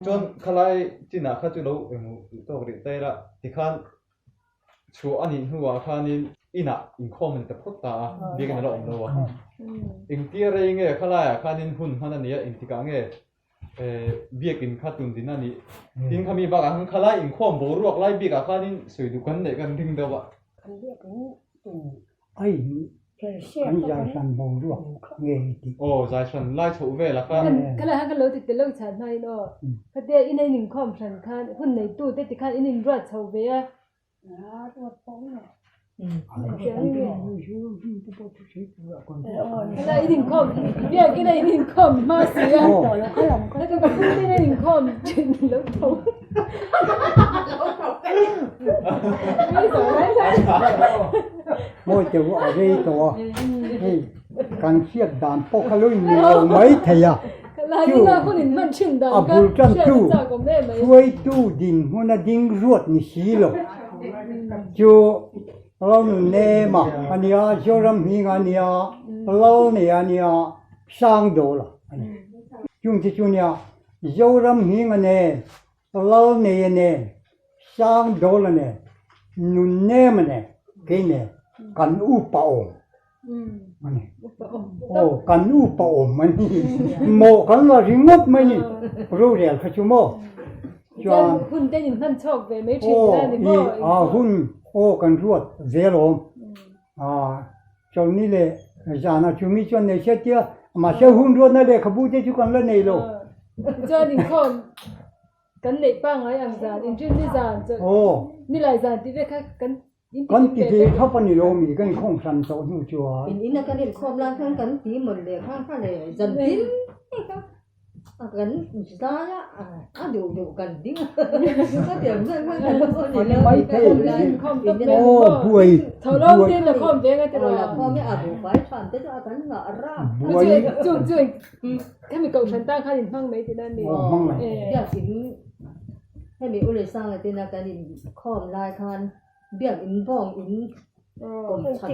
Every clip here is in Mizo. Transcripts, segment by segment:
Chuan khalai chinah kha chu lo engmaw duh tawk rih ta ila tikhan chhuah a nih hnuah khanin inah inkhawm a ni ta phawt ta a, biakinn a la awm lo a. Engtia rei nge khalaiah khanin hun hman a nia, engtikah nge biakinn kha tun din a nih? Tin khami bakah khan khalai inkhawm boruak lai bikah khanin sawi duh kan neih kan ring deuh a. Kan biakinn tun A in an zai hran boruak nge i tih? Aw, zai hran lai chhoh vel a kha. Ka la ka lo ti tel lo chhan hmain aw. Khatia in a in inkhawm hran khan hun neitu te tikhan in inruat chho ve a. Khala in inkhawm biakin a in inkhawm hma si a. Ka ka pu te in a inkhawm thin lo tho. Mawi te u a rei tawh a, hei kan hriat dan pawh kha lo in ni lo mai thei a, chu a bul tantu hruaitu dinhmun a ding ruat ni si lo chu Lalnunema a nia, Zoram hming a nia, Lalnei a nia, Sangdawla a ni. Chungte chu nia Zoram hming a nen, Lalneia nen, Sangdawla nen, Nunnema nen, kei nen kan upa awm a ni. Aw, kan upa awm a ni. Maw kan la ringawt mai ni, rorel kha chu maw. Chuan hun te in hman chhawk ve mai thin a ni maw? Aw, hun aw kan ruat zel awm. Chawlhni leh zana chu mi chuan nei se tia, mahse hun ruatna lehkhabu te chu kan la nei lo. Tichuan inkhawm kan neih pangngai ang zan, inrinni zan, nilai zan tih ve kha kan inti Kan ti ve thlap a ni lo mi, kan inkhawm hran tawh hnu chuan. In ina kan inkhawm lai khan kan ti mawlh leh kha kha le zan tin kha. A kan zai a, a duh duh kan ding a, ka tiang zan khan kan lo ni lo mai thei aw buai buai te la khawm ve nga tiraw la khawm e a bu fai than te chu a kan ngah ra buai chu chu hemi kohhran tan khan in hmang mai tihna ani aw hmang mai biakin hemi u leh sang te na kan in khawm lai khan biakin bawng in kawm chhan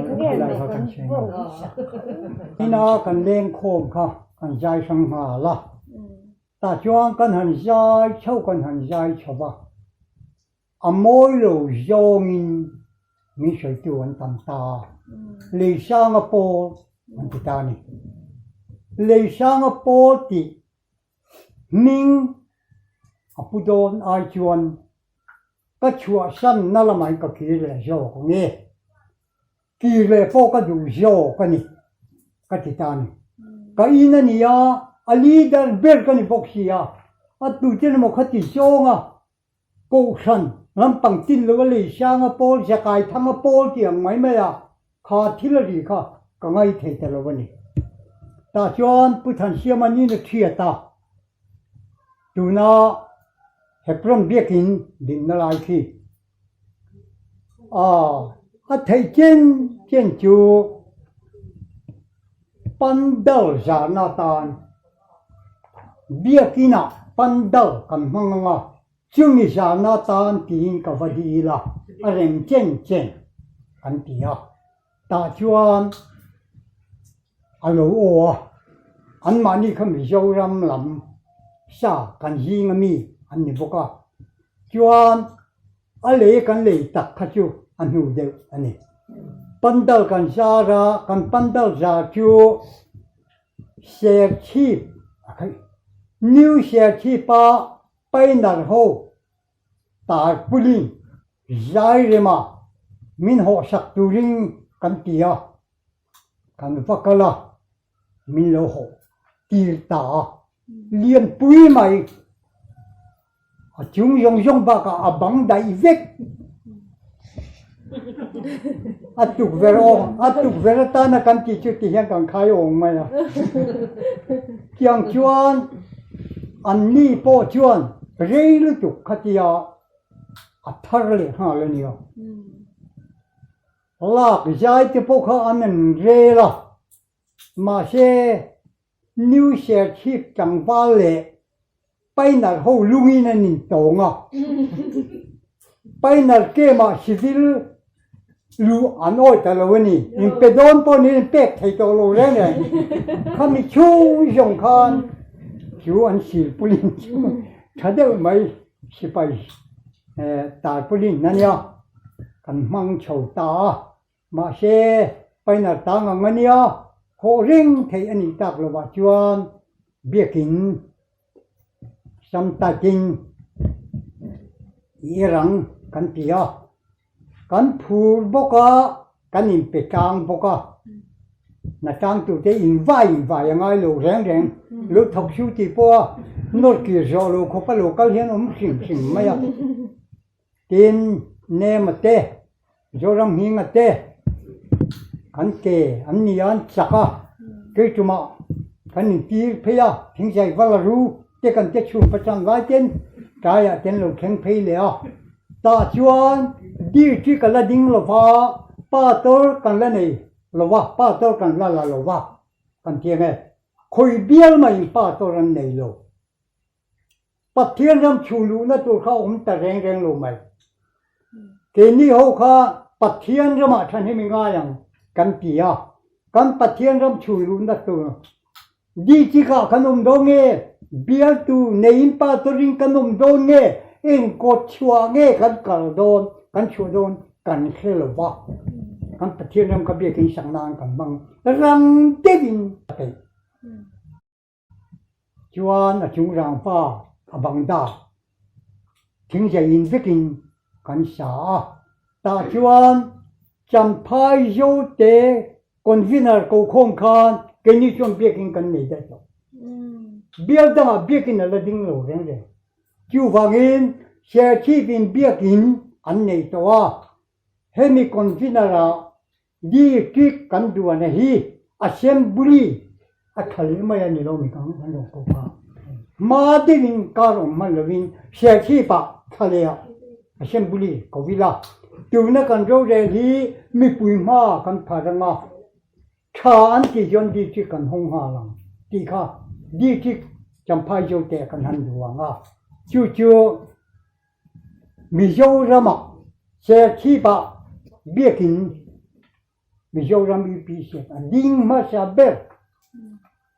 Ina kan leng khawm kha kan zai hrang nghal a, tah chuan kan han zai chho kan han zai chho va, a mawi lo zawngin min sawitu an tam ta a, Leisanga pawl an ti ta a ni. Leisanga pawl tih hming a pu dawn ai chuan Ka chhuahsan na lamah ka kir leh zawk ang e, kir leh pawh ka duh zawk a ni, ka ti ta a ni. Ka in a ni a, a leader ber ka ni bawk si a, a tute emaw kha ti zawng a, Kohhran lampang tin lo a lei sang a pawl, zakai thang a pawl tih ang mai mai a, kha thil a ri kha ka ngai thei ta lo a ni. Tah chuan Pu Thansiama nin a thiat a, Tuna Hebron biakin dinna lai khi a theih chen chen chu pandal zarna atan biakinah pandal kan hmang ang a, chumi zarna atan tiin ka va dil a, a rem chen chen kan ti a. Tah chuan a lo aw a, anmahni kha Mizoram lam sa kan zing ami an ni bawk a, chuan a lei kan lei tak kha chu a hnu deuh a ni. Pandal kan zar a, kan pandal zar chu Serchhip a khaih, New Serchhip-a Pioneer ho Tarpulin Zairema min hawhsak turin kan ti a, kan va kal a, min lo hawh tir ta a, lianpui mai a chung zawng zawng bakah a bang daih vek. A tukverh awng, a tukverh atana kan tih chu ti hian kan khai awng mai a. Tiang chuan anni pawh chuan rei lutuk khatia a thar leh nghal a nia. Lak zai te pawh kha an an rel a, mahse New Serchhip tlangval leh Painar ho lungin an intawng a, Painar camp-ah civil luh an awih ta lo a ni. Inpe dawn pawh niin pek thei tawh lo reng reng. Khami chhung zawng khan chu an silpulin chu. Tha deuh mai sipai tarpaulin a nia kan hmang chho ta a, mahse painal tang ang a nia, hawh reng theih a nih tak lovah chuan biakin sam takin i rang kan ti a. Kan phur bawk a, kan inpe tlang bawk a. Hna tlang turte invai invai a ngai lo reng reng. Lo thawk su tih pawh a nawr kir zawh lo khawp a lo kal hian awm hrim hrim mai a. Tin, Nema te, Zoram Hminga te kan ke an ni a, an chak a. Keitumah kan intir phei a, thingzai val a ru te kan te chhun pachang lai ten tlaiah ten lo thleng phei leh a. Tah chuan dir chi ka la ding lo va, pa tawr kan la nei lo va, pa tawr kan la la lo va, kan ti ang e. Khawi bial maiin pa tawr an nei lo. Pathian ram chhuh luhna tur kha a awm ta reng reng lo mai. Keini ho kha Pathian ramah thahnem i ngai ang kan ti a, kan Pathian ram chhuh luhna tur Dichikah kan awm dawn nge? Bialtu neiin pastor-in kan awm dawn nge? Eng kawt chhuah nge kan kal dawn, kan chhuah dawn kan hre lo va. Kan Pathian ram kha biakin sak nan kan hmang rang deuhin a peih. Chuan a chung rangpa a bang dak thingzei in vekin kan sa a. Tah chuan Champhai Zote Convener kokhawm khan keini chuan biakin kan nei daih tawh. Bial dangah biakin a la ding lo reng reng. Chuvangin Serchhip-in biakin an nei tawh a, hemi convener-ah district kan duana hi assembly a tha leh mai a ni lo mi kan rawn ko kha. Hma deuhin kar awm hman lovin Serchhip-ah thla lehah Assembly ko ila, tuna kan rorel hi mipui hma kan phar anga, tha an tih chuan district kan hawng nghal ang tih kha district Champhai zo teh kan han duh ang a, chu chu Mizoramah Serchhipah biakin Mizoram UPC a ding hmasa ber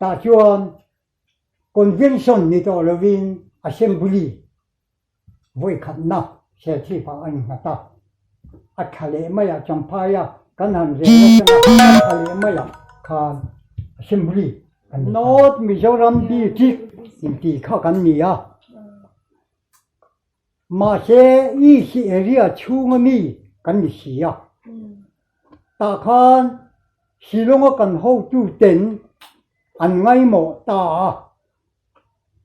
tah chuan Convention ni tawh lovin Assembly vawi khatna Serchhipah a innghat a, a tha leh mai a, Champhaia kan han rel atanga a tha leh mai ah khan Assembly kan ni ta. North Mizoram District intih kha kan ni a, mahse East area chhunga mi kan ni si a, tah khan Shillong-a kan hotuten An ngaimawh ta a,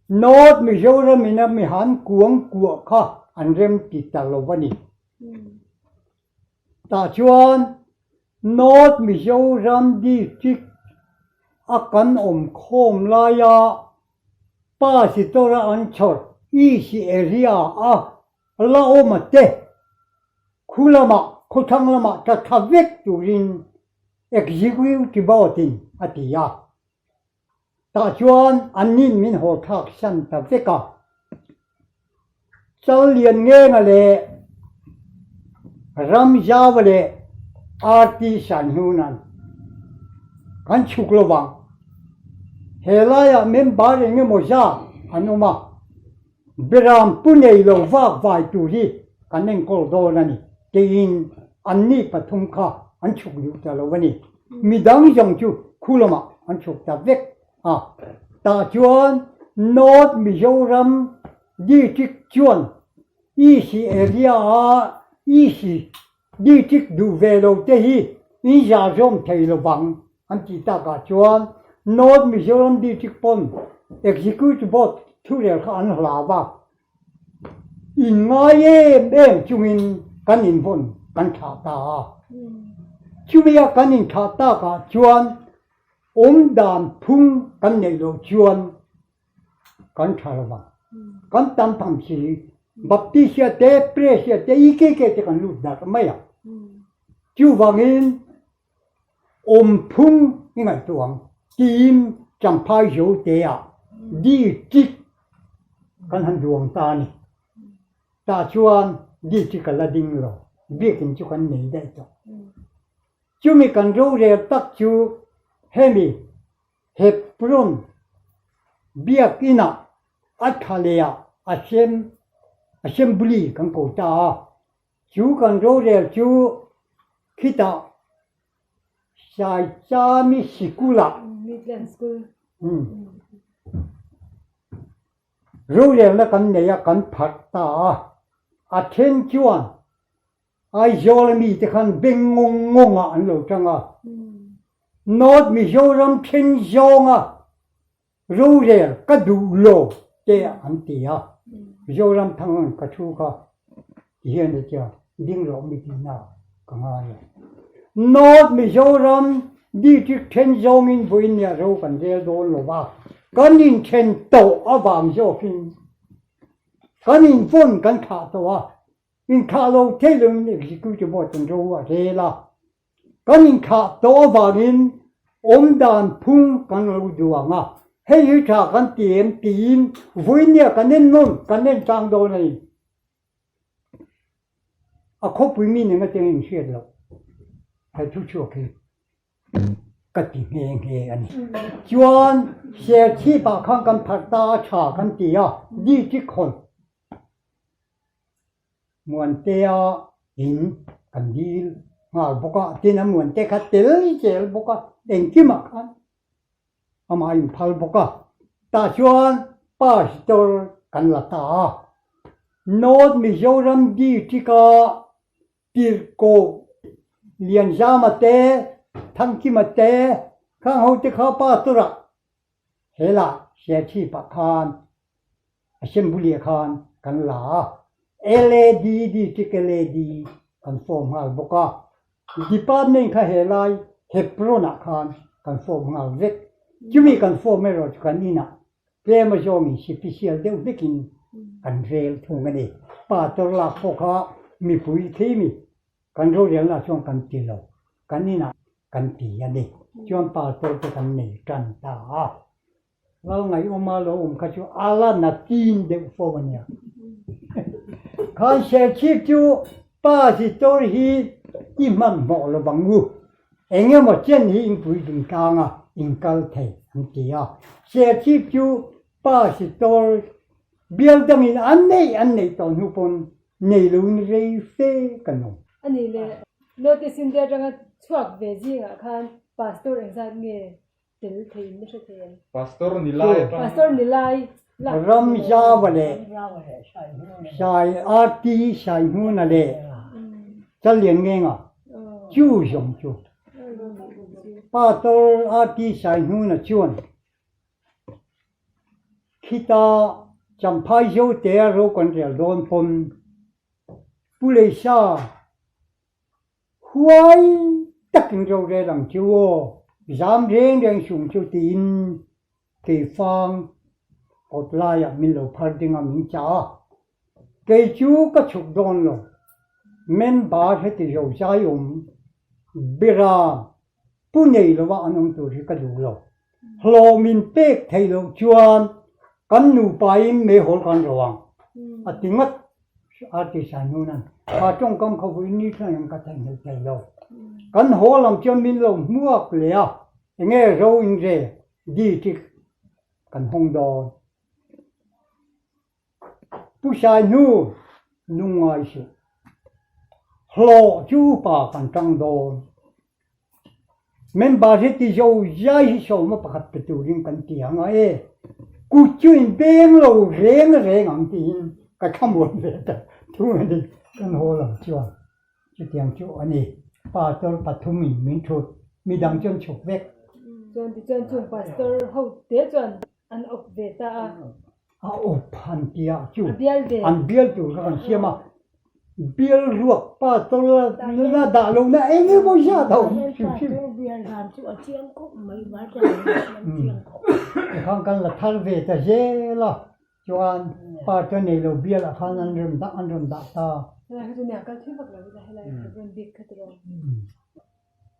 North Mizoram in a mihan kuang kuah kha an rem ti ta lo a ni. Tah chuan North Mizoram District a kan awm khawm laia Pastor-a an chhawr East Area a la awm a te, khu lamah, khawthlang lamah ta tha vek turin Executive Board-in a ti a. Tah chuan annin min haw thlak san ta vek a. Chal lian ngenga leh ram zau leh RT san hnunan kan chhuk lo vang. He laiah member eng emaw zat an awm a, Beram pu nei lo vak vai tur hi kan enkawl dawn a ni tiin anni pathum kha an chhuk duh ta lo a ni. Midang zawng chu khu lamah an chhuk ta vek a. Tah chuan North Mizoram District chuan East area-a East District duh ve lo te hi in zah zawm thei lo vang An tih takah chuan North Mizoram District pawn Executive Board thurel kha an hlau a, in ngai em em chungin kan invawn kan thlah ta a. Chumia kan inthlah takah chuan awmdan phung kan neih loh chuan kan tha lo vang. Kan tam tham si, Baptist-a te, Press-a te, EKK te kan lut darh mai a. Chuvangin Awmphung i ngaihtuah ang tiin Champhai Zote-ah district kan han duang ta a ni. Tah chuan district a la ding lo, biakin chu kan nei daih tawh. Chumi kan rorel tak chu hemi Hebron biakinah a tha leh ah. Assem Assembly kan ko ta a, chu kan rorel chu khitah Saichami Sikulah Midland School rorelna kan nei a, kan pharh ta a, a then chuan Aizawl a mite khan beng ngawng ngawng ah an lo tang a, North Mizoram then zawnga rorel ka duh lo te an ti a, Mizoram thang ang ka thu kha ti hian a tia ding loh mi tihna ka ngai a. North Mizoram District then zawngin vawiin nia ro kan rel dawn lo va, kan inthen tawh avang zawkin kan invawn kan thlah tawh a, Inthlah lo thei loin Executive Board kan ro a rel a, kan inthlah tawh avangin awmdan phung kan lo duang a, hei hi tha kan ti em tiin vawinia kan en nawn kan en tlang dawn a ni. A khawpui mi nen atanga inhriat loh he thu chhuak hi ka ti nghe nghe a ni. Chuan Serchhip-ah khan kan pharh ta a tha kan ti a, district hawn Muantea in kan dil nghal bawk a, tin a Muante kha tel zel bawk a, engkimah khan amah a inphal bawk a, tah chuan Pastor kan la ta a, North Mizoram District-a Tirhkoh Lianzama te, Thangkima te, khang hote kha Pastor-ah He lah Serchhip-ah khan Assembly-ah khan kan la a, LAD District LAD kan form nghal bawk a, Department kha he lai Hebron-ah khan kan form nghal vek. Chumi kan form erawh chu kan inah tlem a zawngin sipisial deuh hlekin kan rel thung a ni. Pa tawr lak pawh kha mipui thei mi Kan rorelna chuan kan ti lo, kan inah kan ti a ni. Chuan pastor te kan nei tan ta a. Lal ngaihawma lo awm kha chu a la na tin deuh fo a nia. Khan Serchhip chu pastor hi i hmanhmawh lo vang u. Eng emaw chen hi inpui ding tlang a, in kal thei an ti a. Serchhip chu pastor bial dangin an neih an neih tawh hnu pawn Nei loin rei fe kan awm. A nih leh Notice India atanga chhuak ve zingah khan Pastor engzat nge tel thei in na hre thei em? Pastor ni lai atang. Pastor ni lai lak Ram Zava leh Sai RT Sai Hnuna leh Chalian Ngenga chu zawng chu Pastor RT Sai Hnuna chuan Khita Champhai Zote a ro kan rel dawn pawn Pu Leisa huai takin ro rel ang chu aw, zam reng reng sung chu tiin keifang kawt laiah min lo phar ding a min chah a. Kei chu ka chhuk dawn lo, member heti zo zai awm bera Pu nei lova an awm tur hi ka duh lo. Hlawm in pek theih loh chuan kan nupain meihawl kan ro ang a ti ngawt a ti Sainuna'n. Kha tawngkam kha vui ni thleng in ka theihnghilh thei lo. Kan haw lam chuan min lo hmuak leh a, enge ro in re di chi kan hawng dawn. Pu Saihnu lungngai suh. Hlawh chu upa kan tang dawn. Member hi ti zo zai hi sawma pakhat pe turin kan ti ang a e. Kut chu in beng lo reng reng ang tiin ka thlamuan ve ta thung a ni. Kan haw lam chuan chutiang chu a ni. Pastor pathumin min thut, midang chuan chhuk vek. Chuan tichuan chung pastor ho te chuan An awp ve ta a. A awp han ti ah chu. A bial ve. An bial tur kha kan siam a. Bial ruak pastor la dah lo na eng emaw zat a awm hrim hrim. Bial dan chu a chiang khawp mai vai ka lo hriat chiang khawp. Tikhan kan la thar ve ta zel a. Chuan pastor nei lo bial ah khan an rawn dah an rawn dah ta. Helai kha chu nia kal thui vak lo ila helai Hebron bik kha tiraw.